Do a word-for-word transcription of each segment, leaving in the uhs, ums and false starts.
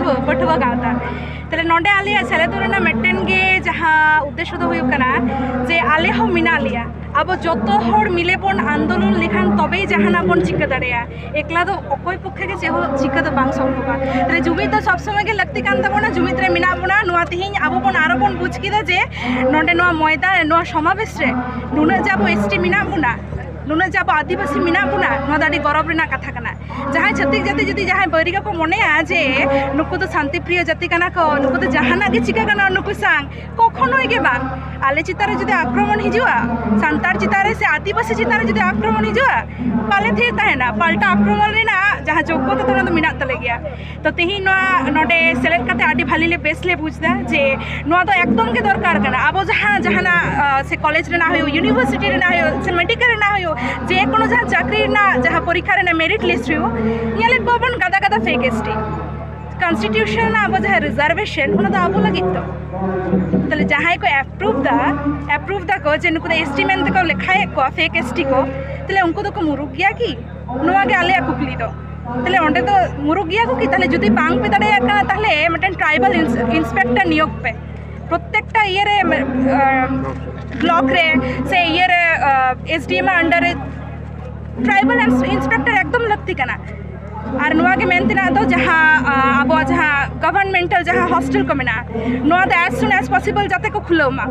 ᱯᱟᱹᱴᱷᱩᱣᱟᱹ ᱜᱟᱶᱛᱟ᱾ ᱛᱟᱦᱞᱮ ᱱᱚᱰᱮ ᱟᱞᱮᱭᱟᱜ ᱥᱮᱞᱮᱫᱚᱜ ᱨᱮᱱᱟᱜ ᱢᱤᱫᱴᱮᱱ ᱜᱮ ᱡᱟᱦᱟᱸ ᱩᱫᱽᱫᱮᱥᱥᱚ ᱫᱚ ᱦᱩᱭᱩᱜ ᱠᱟᱱᱟ ᱡᱮ ᱟᱞᱮ ᱦᱚᱸ ᱢᱮᱱᱟᱜ ᱞᱮᱭᱟ, ᱟᱵᱚ ᱡᱚᱛᱚ ᱦᱚᱲ ᱢᱤᱞᱮ ᱵᱚᱱ ᱟᱱᱫᱳᱞᱚᱱ ᱞᱮᱠᱷᱟᱱ ᱛᱚᱵᱮᱭ ᱡᱟᱦᱟᱱᱟᱜ ᱵᱚᱱ ᱪᱤᱠᱟᱹ ᱫᱟᱲᱮᱭᱟᱜᱼᱟ᱾ ᱮᱠᱞᱟ ᱫᱚ ᱚᱠᱚᱭ ᱯᱚᱠᱠᱷᱮ ᱜᱮ ᱪᱮᱫ ᱦᱚᱸ ᱪᱤᱠᱟᱹ ᱫᱚ ᱵᱟᱝ ᱥᱚᱢᱵᱷᱚᱵᱟ᱾ ᱛᱟᱦᱞᱮ ᱡᱩᱢᱤᱫ ᱫᱚ ᱥᱚᱵ ᱥᱚᱢᱚᱭ ᱜᱮ ᱞᱟᱹᱠᱛᱤ ᱠᱟᱱ ᱛᱟᱵᱚᱱᱟ᱾ ᱡᱩᱢᱤᱫ ᱨᱮ ᱢᱮᱱᱟᱜ ᱵᱚᱱᱟ, ᱱᱚᱣᱟ ᱛᱮᱦᱮᱧ ᱟᱵᱚ ᱵᱚᱱ ᱟᱨᱚ ᱵᱚᱱ ᱵᱩᱡᱽ ᱠᱮᱫᱟ ᱡᱮ ᱱᱚᱰᱮ ᱱᱚᱣᱟ ᱢᱚᱭᱫᱟᱱ, ᱱᱚᱣᱟ ᱥᱚᱢᱟᱵᱮᱥ ᱨᱮ ᱱᱩᱱᱟᱹᱜ ᱡᱮ ᱟᱵᱚ ᱮᱥ ᱴᱤ ᱢᱮᱱᱟᱜ ᱵᱚᱱᱟ, ᱱᱩᱱᱟᱹᱜ ᱡᱮ ᱟᱵᱚ ᱟᱹᱫᱤᱵᱟᱹᱥᱤ ᱢᱮᱱᱟᱜ ᱵᱚᱱᱟ, ᱱᱚᱣᱟ ᱫᱚ ᱟᱹᱰᱤ ᱜᱚᱨᱚᱵᱽ ᱨᱮᱱᱟᱜ ᱠᱟᱛᱷᱟ ᱠᱟᱱᱟ᱾ ᱡᱟᱦᱟᱸᱭ ᱪᱷᱟᱹᱛᱤᱠ ᱡᱟᱹᱛᱤ ᱡᱩᱫᱤ ᱡᱟᱦᱟᱸᱭ ᱵᱟᱹᱭᱨᱤ ᱠᱚᱠᱚ ᱢᱚᱱᱮᱭᱟ ᱡᱮ ᱱᱩᱠᱩ ᱫᱚ ᱥᱟᱱᱛᱤ ᱯᱨᱤᱭᱚ ᱡᱟᱹᱛᱤ ᱠᱟᱱᱟ ᱠᱚ, ᱱᱩᱠᱩ ᱫᱚ ᱡᱟᱦᱟᱱᱟᱜ ᱜᱮ ᱪᱤᱠᱟᱹ ᱜᱟᱱᱚᱜᱼᱟ ᱱᱩᱠᱩ ᱥᱟᱝ, ᱠᱚᱠᱷᱚᱱᱳᱭ ᱜᱮ ᱵᱟᱝ᱾ ᱟᱞᱮ ᱪᱮᱛᱟᱱ ᱨᱮ ᱡᱩᱫᱤ ᱟᱠᱨᱚᱢᱚᱱ ᱦᱤᱡᱩᱜᱼᱟ, ᱥᱟᱱᱛᱟᱲ ᱪᱮᱛᱟᱱ ᱨᱮ ᱥᱮ ᱟᱹᱫᱤᱵᱟᱹᱥᱤ ᱪᱮᱛᱟᱱ ᱨᱮ ᱡᱩᱫᱤ ᱟᱠᱨᱚᱢᱚᱱ ᱦᱤᱡᱩᱜᱼᱟ, ᱵᱟᱞᱮ ᱛᱷᱤᱨ ᱛᱟᱦᱮᱱᱟ᱾ ᱯᱟᱞᱴᱟ ᱟᱠᱨᱚᱢᱚᱱ ᱨᱮᱱᱟᱜ ᱡᱟᱦᱟᱸ ᱡᱳᱜᱽᱜᱚᱛᱟ ᱛᱟᱵᱚᱱ ᱚᱱᱟ ᱫᱚ ᱢᱮᱱᱟᱜ ᱛᱟᱞᱮ ᱜᱮᱭᱟ᱾ ᱛᱚ ᱛᱮᱦᱮᱧ ᱱᱚᱣᱟ ᱱᱚᱰᱮ ᱥᱮᱞᱮᱫ ᱠᱟᱛᱮ ᱟᱹᱰᱤ ᱵᱷᱟᱞᱮ ᱞᱮ, ᱵᱮᱥ ᱞᱮ ᱵᱩᱡᱽ ᱮᱫᱟ ᱡᱮ ᱱᱚᱣᱟ ᱫᱚ ᱮᱠᱫᱚᱢ ᱜᱮ ᱫᱚᱨᱠᱟᱨ ᱠᱟᱱᱟ᱾ ᱟᱵᱚ ᱡᱟᱦᱟᱸ ᱡᱟᱦᱟᱱᱟᱜ, ᱟᱸ, ᱥᱮ ᱠᱚᱞᱮᱡᱽ ᱨᱮᱱᱟᱜ ᱦᱩᱭᱩᱜ, ᱤᱭᱩᱱᱤᱵᱷᱟᱨᱥᱤᱴᱤ ᱨᱮᱱᱟᱜ ᱦᱩᱭᱩᱜ, ᱥᱮ ᱢᱮᱰᱤᱠᱮᱞ ᱨᱮᱱᱟᱜ ᱦᱩᱭᱩᱜ, ᱡᱮ ᱠᱳᱱᱳ ᱡᱟᱦᱟᱸ ᱪᱟᱹᱠᱨᱤ ᱨᱮᱱᱟᱜ ᱡᱟᱦᱟᱸ ᱯᱚᱨᱤᱠᱠᱷᱟ ᱨᱮᱱᱟᱜ ᱢᱮᱨᱤᱴ ᱞᱤᱥᱴ ᱦᱩᱭᱩᱜ, ᱧᱮᱞᱮᱫ ᱠᱚᱣᱟ ᱵᱚᱱ ᱜᱟᱫᱟ ᱜᱟᱫᱟ ᱯᱷᱮᱠ ᱮᱥ ᱴᱤ᱾ ᱠᱚᱱᱥᱴᱤᱴᱤᱭᱩᱥᱚᱱ ᱨᱮᱱᱟᱜ ᱟᱵᱚ ᱡᱟᱦᱟᱸ ᱨᱤᱡᱟᱨᱵᱷᱮᱥᱚᱱ, ᱚᱱᱟ ᱫᱚ ᱟᱵᱚ ᱞᱟᱹᱜᱤᱫ ᱛᱚ᱾ ᱛᱟᱦᱞᱮ ᱡᱟᱦᱟᱸᱭ ᱠᱚ ᱮᱯᱨᱩᱵᱷ ᱫᱟ, ᱮᱯᱨᱩᱵᱷ ᱫᱟᱠᱚ ᱡᱮ ᱱᱩᱠᱩ ᱫᱚ ᱮᱥ ᱴᱤ ᱢᱮᱱ ᱛᱮᱠᱚ ᱞᱮᱠᱷᱟᱭᱮᱫ ᱠᱚᱣᱟ, ᱯᱷᱮᱠ ᱮᱥ ᱴᱤ ᱠᱚ, ᱛᱟᱦᱞᱮ ᱩᱱᱠᱩ ᱫᱚᱠᱚ ᱢᱩᱨᱩᱠ ᱜᱮᱭᱟ ᱠᱤ? ᱱᱚᱣᱟ ᱜᱮ ᱟᱞᱮᱭᱟᱜ ᱠᱩᱠᱞᱤ ᱫᱚ᱾ ᱛᱟᱦᱞᱮ ᱚᱸᱰᱮ ᱫᱚ ᱢᱩᱨᱩᱠ ᱜᱮᱭᱟ ᱠᱚ ᱠᱤ? ᱛᱟᱦᱞᱮ ᱡᱩᱫᱤ ᱵᱟᱝ ᱯᱮ ᱫᱟᱲᱮᱭᱟᱜ ᱠᱟᱱᱟ, ᱛᱟᱦᱞᱮ ᱢᱤᱫᱴᱮᱱ ᱴᱨᱟᱭᱵᱟᱞ ᱤᱱᱥ-, ᱤᱱᱥᱯᱮᱠᱴᱚᱨ ᱱᱤᱭᱳᱜᱽ ᱯᱮ᱾ ᱯᱨᱚᱛᱛᱮᱠᱴᱟ ᱤᱭᱟᱹ ᱨᱮ, ᱟᱸ, ᱵᱞᱚᱠ ᱨᱮ ᱥᱮ ᱤᱭᱟᱹ ᱨᱮ, ᱟᱸ, ᱮᱥ ᱰᱤ ᱮᱢ ᱟᱜ under ᱨᱮ ᱴᱨᱟᱭᱵᱟᱞ ᱤᱱᱥ-, ᱤᱱᱥᱯᱮᱠᱴᱚᱨ ᱮᱠᱫᱚᱢ ᱞᱟᱹᱠᱛᱤ ᱠᱟᱱᱟ᱾ ᱟᱨ ᱱᱚᱣᱟ ᱜᱮ ᱢᱮᱱ ᱛᱮᱱᱟᱜ ᱫᱚ ᱡᱟᱦᱟᱸ, ᱟᱸ, ᱟᱵᱚᱣᱟᱜ ᱡᱟᱦᱟᱸ ᱜᱚᱵᱷᱚᱨᱱᱢᱮᱱᱴᱟᱞ ᱡᱟᱦᱟᱸ ᱦᱚᱥᱴᱮᱞ ᱠᱚ ᱢᱮᱱᱟᱜᱼᱟ, ᱱᱚᱣᱟ ᱫᱚ as soon as possible ᱡᱟᱛᱮ ᱠᱚ ᱠᱷᱩᱞᱟᱹᱣ ᱢᱟ᱾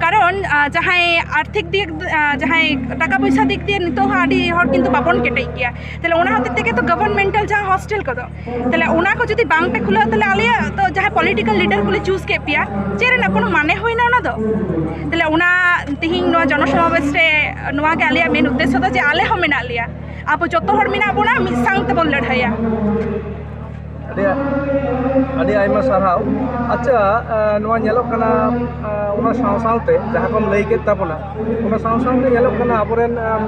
ᱠᱟᱨᱚᱱ, ᱟᱸ, ᱡᱟᱦᱟᱸᱭ ᱟᱨᱛᱷᱤᱠ ᱫᱤᱠ, ᱟᱸ, ᱡᱟᱦᱟᱸᱭ ᱴᱟᱠᱟ ᱯᱚᱭᱥᱟ ᱫᱤᱠ ᱫᱤᱭᱮ ᱱᱤᱛᱚᱜ ᱦᱚᱸ ᱟᱹᱰᱤ ᱦᱚᱲ ᱠᱤᱱᱛᱩ ᱵᱟᱵᱚᱱ ᱠᱮᱴᱮᱡ ᱜᱮᱭᱟ᱾ ᱛᱟᱦᱞᱮ ᱚᱱᱟ ᱦᱚᱛᱮᱡ ᱛᱮᱜᱮ ᱛᱚ ᱜᱚᱵᱷᱚᱨᱱᱢᱮᱱᱴᱟᱞ ᱡᱟᱦᱟᱸ ᱦᱚᱥᱴᱮᱞ ᱠᱚᱫᱚ, ᱛᱟᱦᱞᱮ ᱚᱱᱟ ᱠᱚ ᱡᱩᱫᱤ ᱵᱟᱝ ᱯᱮ ᱠᱷᱩᱞᱟᱹᱣᱟ, ᱛᱟᱦᱞᱮ ᱟᱞᱮᱭᱟᱜ ᱫᱚ ᱡᱟᱦᱟᱸ ᱯᱚᱞᱤᱴᱤᱠᱟᱞ ᱞᱤᱰᱟᱨ ᱠᱚᱞᱮ ᱪᱩᱡᱽ ᱠᱮᱫ ᱯᱮᱭᱟ, ᱪᱮᱫ ᱨᱮᱱᱟᱜ ᱠᱳᱱᱳ ᱢᱟᱱᱮ ᱦᱩᱭᱱᱟ ᱚᱱᱟ ᱫᱚ? ᱛᱟᱦᱞᱮ ᱚᱱᱟ ᱛᱮᱦᱮᱧ ᱱᱚᱣᱟ ᱡᱚᱱᱚᱥᱚᱢᱟᱵᱮᱥ ᱨᱮ ᱱᱚᱣᱟ ᱜᱮ ᱟᱞᱮᱭᱟᱜ ᱢᱮᱱ ᱩᱫᱽᱫᱮᱥᱥᱚ ᱫᱚ, ᱡᱮ ᱟᱞᱮ ᱦᱚᱸ ᱢᱮᱱᱟᱜ ᱞᱮᱭᱟ, ᱟᱵᱚ ᱡᱚᱛᱚ ᱦᱚᱲ ᱢᱮᱱᱟᱜ ᱵᱚᱱᱟ, ᱢᱤᱫ ᱥᱟᱝ ᱛᱮᱵᱚᱱ ᱞᱟᱹᱲᱦᱟᱹᱭᱟ᱾ ᱟᱹᱰᱤ, ᱟᱹᱰᱤ ᱟᱭᱢᱟ ᱥᱟᱨᱦᱟᱣ᱾ ᱟᱪᱪᱷᱟ, ᱟᱸ, ᱱᱚᱣᱟ ᱧᱮᱞᱚᱜ ᱠᱟᱱᱟ, ᱟᱸ, ᱚᱱᱟ ᱥᱟᱶ ᱥᱟᱶᱛᱮ ᱡᱟᱦᱟᱸ ᱠᱚᱢ ᱞᱟᱹᱭ ᱠᱮᱫ ᱛᱟᱵᱚᱱᱟ, ᱚᱱᱟ ᱥᱟᱶ ᱥᱟᱶᱛᱮ ᱧᱮᱞᱚᱜ ᱠᱟᱱᱟ ᱟᱵᱚᱨᱮᱱ, ᱟᱸ,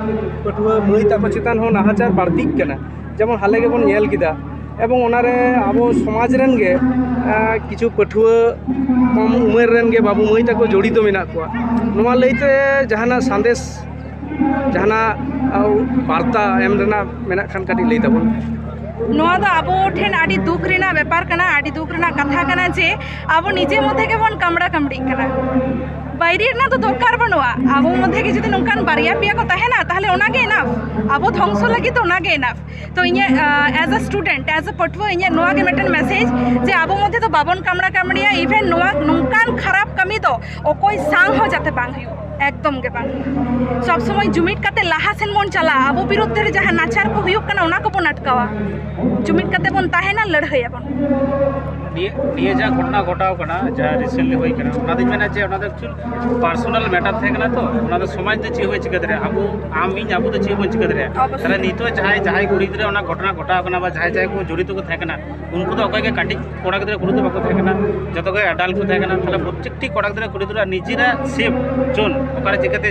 ᱯᱟᱹᱴᱷᱩᱣᱟᱹ ᱢᱟᱹᱭ ᱛᱟᱠᱚ ᱪᱮᱛᱟᱱ ᱦᱚᱸ ᱱᱟᱦᱟᱪᱟᱨ ᱵᱟᱹᱲᱛᱤᱜ ᱠᱟᱱᱟ᱾ ᱡᱮᱢᱚᱱ ᱦᱟᱞᱮ ᱜᱮᱵᱚᱱ ᱧᱮᱞ ᱠᱮᱫᱟ, ᱮᱵᱚᱝ ᱚᱱᱟᱨᱮ ᱟᱵᱚ ᱥᱚᱢᱟᱡᱽ ᱨᱮᱱ ᱜᱮ, ᱟᱸ, ᱠᱤᱪᱷᱩ ᱯᱟᱹᱴᱷᱩᱣᱟᱹ ᱠᱚᱢ ᱩᱢᱮᱨ ᱨᱮᱱ ᱜᱮ ᱵᱟᱹᱵᱩ ᱢᱟᱹᱭ ᱛᱟᱠᱚ ᱡᱚᱲᱤᱛᱚ ᱢᱮᱱᱟᱜ ᱠᱚᱣᱟ᱾ ᱱᱚᱣᱟ ᱞᱟᱹᱭᱛᱮ ᱡᱟᱦᱟᱱᱟᱜ ᱥᱟᱸᱫᱮᱥ, ᱡᱟᱦᱟᱱᱟᱜ, ᱟᱸ, ᱵᱟᱨᱛᱟ ᱮᱢ ᱨᱮᱱᱟᱜ ᱢᱮᱱᱟᱜ ᱠᱷᱟᱱ ᱠᱟᱹᱴᱤᱡ ᱞᱟᱹᱭ ᱛᱟᱵᱚᱱ ᱢᱮ᱾ ᱱᱚᱣᱟ ᱫᱚ ᱟᱵᱚ ᱴᱷᱮᱱ ᱟᱹᱰᱤ ᱫᱩᱠ ᱨᱮᱱᱟᱜ ᱵᱮᱯᱟᱨ ᱠᱟᱱᱟ, ᱟᱹᱰᱤ ᱫᱩᱠ ᱨᱮᱱᱟᱜ ᱠᱟᱛᱷᱟ ᱠᱟᱱᱟ ᱡᱮ ᱟᱵᱚ ᱱᱤᱡᱮ ᱢᱚᱫᱽᱫᱷᱮ ᱜᱮᱵᱚᱱ ᱠᱟᱢᱲᱟ ᱠᱟᱢᱲᱤᱜ ᱠᱟᱱᱟ᱾ ᱵᱟᱭᱨᱤ ᱨᱮᱱᱟᱜ ᱫᱚ ᱫᱚᱨᱠᱟᱨ ᱵᱟᱹᱱᱩᱜᱼᱟ᱾ ᱟᱵᱚ ᱢᱚᱫᱽᱫᱷᱮ ᱜᱮ ᱡᱩᱫᱤ ᱱᱚᱝᱠᱟᱱ ᱵᱟᱨᱭᱟ ᱯᱮᱭᱟ ᱠᱚ ᱛᱟᱦᱮᱱᱟ, ᱛᱟᱦᱞᱮ ᱚᱱᱟᱜᱮ enough᱾ ᱟᱵᱚ ᱫᱷᱚᱝᱥᱚ ᱞᱟᱹᱜᱤᱫ ᱫᱚ ᱚᱱᱟᱜᱮ enough᱾ ᱛᱚ ᱤᱧᱟᱹᱜ, ᱟᱸ, as a student, as a ᱯᱟᱹᱴᱷᱩᱣᱟᱹ, ᱤᱧᱟᱹᱜ ᱱᱚᱣᱟ ᱜᱮ ᱢᱤᱫᱴᱮᱱ message ᱡᱮ ᱟᱵᱚ ᱢᱚᱫᱽᱫᱷᱮ ᱫᱚ ᱵᱟᱵᱚᱱ ᱠᱟᱢᱲᱟ ᱠᱟᱢᱲᱤᱭᱟ᱾ Even ᱱᱚᱣᱟ ᱱᱚᱝᱠᱟᱱ ᱠᱷᱟᱨᱟᱯ ᱠᱟᱹᱢᱤ ᱫᱚ ᱚᱠᱚᱭ ᱥᱟᱝ ᱦᱚᱸ ᱡᱟᱛᱮ ᱵᱟᱝ ᱦᱩᱭᱩᱜ, ᱮᱠᱫᱚᱢ ᱜᱮ ᱵᱟᱝ᱾ ᱥᱚᱵ ᱥᱚᱢᱚᱭ ᱡᱩᱢᱤᱫ ᱠᱟᱛᱮ ᱞᱟᱦᱟ ᱥᱮᱱ ᱵᱚᱱ ᱪᱟᱞᱟᱜᱼᱟ᱾ ᱟᱵᱚ ᱵᱤᱨᱩᱫᱽ ᱨᱮ ᱡᱟᱦᱟᱸ ᱱᱟᱪᱟᱨ ᱠᱚ ᱦᱩᱭᱩᱜ ᱠᱟᱱᱟ, ᱚᱱᱟ ᱠᱚᱵᱚᱱ ᱟᱴᱠᱟᱣᱟ᱾ ᱡᱩᱢᱤᱫ ᱠᱟᱛᱮ ᱵᱚᱱ ᱛᱟᱦᱮᱱᱟ, ᱞᱟᱹᱲᱦᱟᱹᱭ ᱟᱵᱚᱱ᱾ ᱱᱤᱭᱟᱹ ᱱᱤᱭᱟᱹ ᱡᱟᱦᱟᱸ ᱜᱷᱚᱴᱚᱱᱟ ᱜᱷᱚᱴᱟᱣ ᱠᱟᱱᱟ, ᱡᱟᱦᱟᱸ recently ᱦᱩᱭ ᱠᱟᱱᱟ, ᱚᱱᱟ ᱫᱚᱧ ᱢᱮᱱᱟ ᱡᱮ ᱚᱱᱟ ᱫᱚ ᱮᱠᱪᱩᱭᱮᱞ ᱯᱟᱨᱥᱚᱱᱟᱞ ᱢᱮᱴᱟᱨ ᱛᱟᱦᱮᱸ ᱠᱟᱱᱟ᱾ ᱛᱚ ᱚᱱᱟ ᱫᱚ ᱥᱚᱢᱟᱡᱽ ᱫᱚ ᱪᱮᱫ ᱦᱚᱸ ᱪᱤᱠᱟᱹ ᱫᱟᱲᱮᱭᱟᱜᱼᱟ? ᱟᱵᱚ, ᱟᱢ, ᱤᱧ, ᱟᱵᱚ ᱫᱚ ᱪᱮᱫ ᱦᱚᱸ ᱵᱚᱱ ᱪᱤᱠᱟᱹ ᱫᱟᱲᱮᱭᱟᱜᱼᱟ᱾ ᱚᱵᱚᱥᱥᱳᱭ᱾ ᱛᱟᱦᱚᱞᱮ ᱱᱤᱛᱚᱜ ᱡᱟᱦᱟᱸᱭ ᱡᱟᱦᱟᱸᱭ ᱠᱩᱲᱤ ᱜᱤᱫᱽᱨᱟᱹ ᱚᱱᱟ ᱜᱷᱚᱴᱚᱱᱟ ᱜᱷᱚᱴᱟᱣ ᱠᱟᱱᱟ ᱵᱟ ᱡᱟᱦᱟᱸᱭ ᱡᱟᱦᱟᱸᱭ ᱠᱚ ᱡᱚᱲᱤᱛ ᱠᱚ ᱛᱟᱦᱮᱸ ᱠᱟᱱᱟ, ᱩᱱᱠᱩ ᱫᱚ ᱚᱠᱚᱭ ᱜᱮ ᱠᱟᱹᱴᱤᱡ ᱠᱚᱲᱟ ᱜᱤᱫᱽᱨᱟᱹ ᱠᱩᱲᱤ ᱫᱚ ᱵᱟᱠᱚ ᱛᱟᱦᱮᱸ ᱠᱟᱱᱟ, ᱡᱚᱛᱚ ᱜᱮ ᱮᱰᱟᱞᱴ ᱠᱚ ᱛᱟᱦᱮᱸ ᱠᱟᱱᱟ᱾ ᱛᱟᱦᱚᱞᱮ ᱯᱨᱚᱛᱮᱠᱴᱤ ᱠᱚᱲᱟ ᱜᱤᱫᱽᱨᱟᱹ ᱠᱩᱲᱤ ᱜᱤᱫᱽᱨᱟᱹ ᱱᱤᱡᱮᱨᱟᱜ ᱥᱮᱯ ᱡᱳᱱ ᱚᱠᱟᱨᱮ ᱪᱤᱠᱟᱹᱛᱮ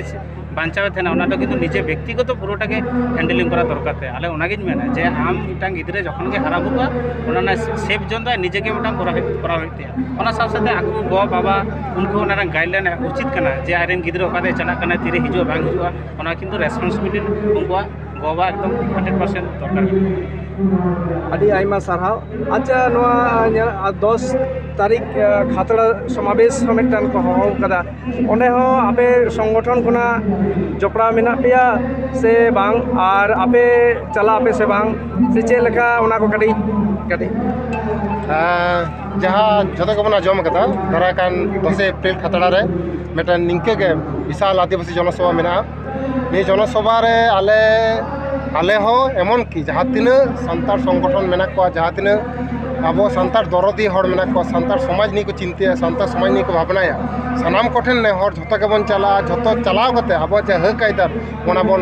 ᱵᱟᱧᱪᱟᱣᱮ ᱛᱟᱦᱮᱱᱟ, ᱚᱱᱟ ᱫᱚ ᱠᱤᱱᱛᱩ ᱱᱤᱡᱮ ᱵᱮᱠᱛᱤᱜᱚᱛᱚ ᱯᱩᱨᱟᱹᱴᱟ ᱜᱮ ᱦᱮᱱᱰᱮᱞᱤᱝ ᱠᱚᱨᱟᱣ ᱫᱚᱨᱠᱟᱨ ᱛᱟᱭᱟ᱾ ᱟᱞᱮ ᱚᱱᱟᱜᱤᱧ ᱢᱮᱱᱟ ᱡᱮ ᱟᱢ ᱢᱤᱫᱴᱟᱝ ᱜᱤᱫᱽᱨᱟᱹ ᱡᱚᱠᱷᱚᱱ ᱜᱮ ᱦᱟᱨᱟ ᱵᱩᱨᱩᱜᱼᱟ, ᱚᱱᱟ ᱨᱮᱱᱟᱜ ᱥᱮᱯ ᱡᱳᱱ ᱫᱚ ᱱᱤᱡᱮ ᱜᱮ ᱢᱤᱫᱴᱟᱝ ᱠᱚᱨᱟᱣ ᱦᱩᱭᱩᱜ, ᱠᱚᱨᱟᱣ ᱦᱩᱭᱩᱜ ᱛᱟᱭᱟ᱾ ᱚᱱᱟ ᱥᱟᱶ ᱥᱟᱶᱛᱮ ᱟᱠᱚ ᱜᱚ ᱵᱟᱵᱟ ᱩᱱᱠᱩ ᱚᱱᱟ ᱨᱮᱱᱟᱜ ᱜᱟᱭᱤᱰᱞᱟᱭᱤᱱ ᱩᱪᱤᱛ ᱠᱟᱱᱟ ᱡᱮ ᱟᱡᱨᱮᱱ ᱜᱤᱫᱽᱨᱟᱹ ᱚᱠᱟᱛᱮ ᱪᱟᱞᱟᱜ ᱠᱟᱱᱟ, ᱛᱤᱨᱮ ᱦᱤᱡᱩᱜᱼᱟ ᱵᱟᱝ ᱦᱤᱡᱩᱜᱼᱟ, ᱚᱱᱟ ᱠᱤᱱᱛᱩ ᱨᱮᱥᱯᱚᱱᱥᱤᱵᱤᱞᱤᱴᱤ ᱩᱱᱠᱩᱣᱟᱜ ᱜᱚ ᱵᱟᱵᱟ ᱮᱠᱫᱚᱢ ᱦᱟᱱᱰᱨᱮᱰ ᱯᱟᱨᱥᱮᱱᱴ ᱫᱚᱨᱠᱟᱨ ᱠᱟᱱᱟ᱾ ᱟᱹᱰᱤ ᱟᱭᱢᱟ ᱥᱟᱨᱦᱟᱣ᱾ ᱟᱪᱪᱷᱟ, ᱱᱚᱣᱟ ᱧᱮᱞ, ᱟᱨ ᱫᱚᱥ ᱛᱟᱹᱨᱤᱠᱷ, ᱟᱸ, ᱠᱷᱟᱛᱲᱟ ᱥᱚᱢᱟᱵᱮᱥ ᱦᱚᱸ ᱢᱤᱫᱴᱟᱝ ᱠᱚ ᱦᱚᱦᱚ ᱠᱟᱫᱟ, ᱚᱸᱰᱮ ᱦᱚᱸ ᱟᱯᱮ ᱥᱚᱝᱜᱚᱴᱷᱚᱱ ᱠᱷᱚᱱᱟᱜ ᱡᱚᱯᱲᱟᱣ ᱢᱮᱱᱟᱜ ᱯᱮᱭᱟ ᱥᱮ ᱵᱟᱝ, ᱟᱨ ᱟᱯᱮ ᱪᱟᱞᱟᱜ ᱟᱯᱮ ᱥᱮ ᱵᱟᱝ, ᱥᱮ ᱪᱮᱫ ᱞᱮᱠᱟ, ᱚᱱᱟ ᱠᱚ ᱠᱟᱹᱴᱤᱡ ᱠᱟᱹᱴᱤᱡ? ᱟᱸ, ᱡᱟᱦᱟᱸ ᱡᱷᱚᱛᱚ ᱜᱮᱵᱚᱱ ᱟᱸᱡᱚᱢ ᱠᱟᱫᱟ, ᱫᱟᱨᱟᱭ ᱠᱟᱱ ᱫᱚᱥᱮᱭ ᱮᱯᱨᱤᱞ ᱠᱷᱟᱛᱲᱟ ᱨᱮ ᱢᱤᱫᱴᱟᱝ ᱱᱤᱝᱠᱟᱹ ᱜᱮ ᱵᱤᱥᱟᱞ ᱟᱹᱫᱤᱵᱟᱹᱥᱤ ᱡᱚᱱᱚᱥᱚᱵᱷᱟ ᱢᱮᱱᱟᱜᱼᱟ᱾ ᱱᱤᱭᱟᱹ ᱡᱚᱱᱚᱥᱚᱵᱷᱟ ᱨᱮ ᱟᱞᱮ, ᱟᱞᱮ ᱦᱚᱸ ᱮᱢᱚᱱ ᱠᱤ ᱡᱟᱦᱟᱸ ᱛᱤᱱᱟᱹᱜ ᱥᱟᱱᱛᱟᱲ ᱥᱚᱝᱜᱚᱴᱷᱚᱱ ᱢᱮᱱᱟᱜ ᱠᱚᱣᱟ, ᱡᱟᱦᱟᱸ ᱛᱤᱱᱟᱹᱜ ᱟᱵᱚ ᱥᱟᱱᱛᱟᱲ ᱫᱚᱨᱚᱫᱤ ᱦᱚᱲ ᱢᱮᱱᱟᱜ ᱠᱚᱣᱟ, ᱥᱟᱱᱛᱟᱲ ᱥᱚᱢᱟᱡᱽ ᱱᱤᱭᱮ ᱠᱚ ᱪᱤᱱᱛᱟᱹᱭᱟ, ᱥᱟᱱᱛᱟᱲ ᱥᱚᱢᱟᱡᱽ ᱱᱤᱭᱮ ᱠᱚ ᱵᱷᱟᱵᱽᱱᱟᱭᱟ, ᱥᱟᱱᱟᱢ ᱠᱚᱴᱷᱮᱱ ᱱᱮᱦᱚᱨ, ᱡᱷᱚᱛᱚ ᱜᱮᱵᱚᱱ ᱪᱟᱞᱟᱜᱼᱟ, ᱡᱷᱚᱛᱚ ᱪᱟᱞᱟᱣ ᱠᱟᱛᱮ ᱟᱵᱚᱣᱟᱜ ᱡᱟᱦᱟᱸ ᱦᱟᱹᱠ ᱟᱹᱭᱫᱟᱹᱨ, ᱚᱱᱟ ᱵᱚᱱ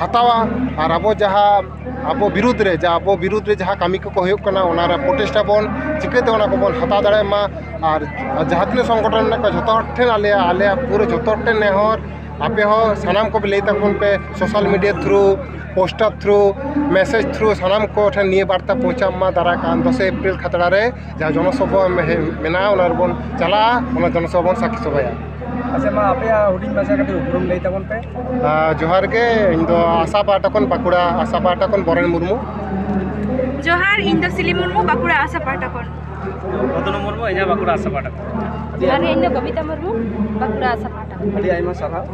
ᱦᱟᱛᱟᱣᱟ᱾ ᱟᱨ ᱟᱵᱚ ᱡᱟᱦᱟᱸ ᱟᱵᱚ ᱵᱤᱨᱩᱫᱽ ᱨᱮ, ᱡᱟ ᱟᱵᱚ ᱵᱤᱨᱩᱫᱽ ᱨᱮ ᱡᱟᱦᱟᱸ ᱠᱟᱹᱢᱤ ᱠᱚᱠᱚ ᱦᱩᱭᱩᱜ ᱠᱟᱱᱟ, ᱚᱱᱟ ᱨᱮ ᱯᱨᱚᱪᱮᱥᱴᱟ ᱵᱚᱱ, ᱪᱤᱠᱟᱹᱛᱮ ᱚᱱᱟ ᱠᱚᱵᱚᱱ ᱦᱟᱛᱟᱣ ᱫᱟᱲᱮᱭᱟᱜ ᱢᱟ᱾ ᱟᱨ ᱡᱟᱦᱟᱸ ᱛᱤᱱᱟᱹᱜ ᱥᱚᱝᱜᱚᱴᱷᱚᱱ ᱢᱮᱱᱟᱜ ᱠᱚᱣᱟ, ᱡᱷᱚᱛᱚ ᱦᱚᱲ ᱴᱷᱮᱱ ᱟᱞᱮᱭᱟᱜ, ᱟᱞᱮᱭᱟᱜ ᱯᱩᱨᱟᱹ ᱡᱷᱚᱛᱚ ᱦᱚᱲ ᱴᱷᱮᱱ ᱱᱮᱦᱚᱨ, ᱟᱯᱮ ᱦᱚᱸ ᱥᱟᱱᱟᱢ ᱠᱚᱯᱮ ᱞᱟᱹᱭ ᱛᱟᱵᱚᱱ ᱯᱮ, social media through, poster through, message through ᱥᱟᱱᱟᱢ ᱠᱚ ᱴᱷᱮᱱ ᱱᱤᱭᱟᱹ ᱵᱟᱨᱛᱟ ᱯᱳᱣᱪᱷᱟᱜ ᱢᱟ᱾ ᱫᱟᱨᱟᱭ ᱠᱟᱱ ᱫᱚᱥᱮᱭ ᱮᱯᱨᱤᱞ ᱠᱷᱟᱛᱲᱟ ᱨᱮ ᱡᱟᱦᱟᱸ ᱡᱚᱱᱚᱥᱚᱵᱷᱟ ᱢᱮ-, ᱢᱮᱱᱟᱜᱼᱟ, ᱚᱱᱟ ᱨᱮᱵᱚᱱ ᱪᱟᱞᱟᱜᱼᱟ, ᱚᱱᱟ ᱡᱚᱱᱚᱥᱚᱵᱷᱟ ᱵᱚᱱ ᱥᱟᱹᱠᱷᱤ ᱥᱚᱵᱷᱟᱭᱟ᱾ ᱟᱪᱪᱷᱟ, ᱢᱟ ᱟᱯᱮᱭᱟᱜ ᱦᱩᱰᱤᱧ ᱢᱟᱪᱷᱟ ᱠᱟᱹᱴᱤᱡ ᱩᱯᱨᱩᱢ ᱞᱟᱹᱭ ᱛᱟᱵᱚᱱ ᱯᱮ᱾ ᱟᱨ ᱡᱚᱦᱟᱨ ᱜᱮ, ᱤᱧ ᱫᱚ ᱟᱥᱟ ᱯᱟᱦᱴᱟ ᱠᱷᱚᱱ, ᱵᱟᱸᱠᱩᱲᱟ ᱟᱥᱟ ᱯᱟᱦᱴᱟ ᱠᱷᱚᱱ ᱵᱚᱨᱮᱱ ᱢᱩᱨᱢᱩ᱾ ᱡᱚᱦᱟᱨ, ᱤᱧ ᱫᱚ ᱥᱤᱞᱤ ᱢᱩᱨᱢᱩ, ᱵᱟᱸᱠᱩᱲᱟ ᱟᱥᱟ ᱯᱟᱦᱴᱟ ᱠᱷᱚᱱ᱾ ᱵᱚᱫᱚᱱ ᱢᱩᱨᱢᱩ, ᱤᱧᱟᱹᱜ ᱵᱟᱸᱠᱩᱲᱟ ᱟᱥᱟ ᱯᱟᱦᱴᱟ ᱠᱷᱚᱱ᱾ ᱡᱚᱦᱟᱨ, ᱤᱧ ᱫᱚ ᱵᱚᱵᱤᱛᱟ ᱢᱩᱨᱢᱩ, ᱵᱟᱸᱠᱩᱲᱟ ᱟᱥᱟ ᱯᱟᱦᱴᱟ ᱠᱷᱚᱱ᱾ ᱟᱹᱰᱤ ᱟᱭᱢᱟ ᱥᱟᱨᱦᱟᱣ᱾